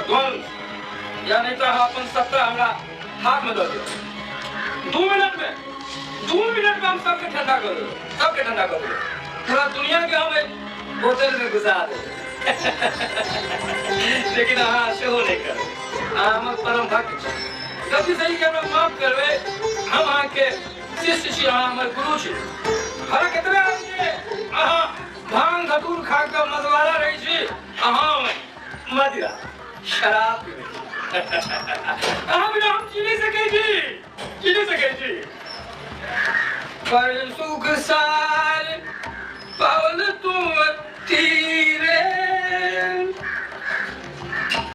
ध्वंस, या नहि तऽ अहाँ अपन सत्ता हमरा हाथमे दऽ दिअ। 2 मिनटमे, 2 मिनटमे हम सबके ठंडा कऽ देबै, सबके ठंडा कऽ देबै। पूरा दुनियाके हम एहि बोतलमे घुसा देबै। लेकिन अहाँ सेहो नहि करबै। अहाँ हमर परम भक्त छी। गलती सही के हमरा माफ करबै। हम अहाँके शिष्य छी, अहाँ हमर गुरु छी। फर्क एतबे अछि जे अहाँ भांग धतूर खा कऽ मतवाला रहै छी, अहाँ मदिरा शराब पीबै छी। अहाँ बिना हम जी नहि सकै छी, जी नहि सकै छी। पर सुख सार पावल तुम तीर।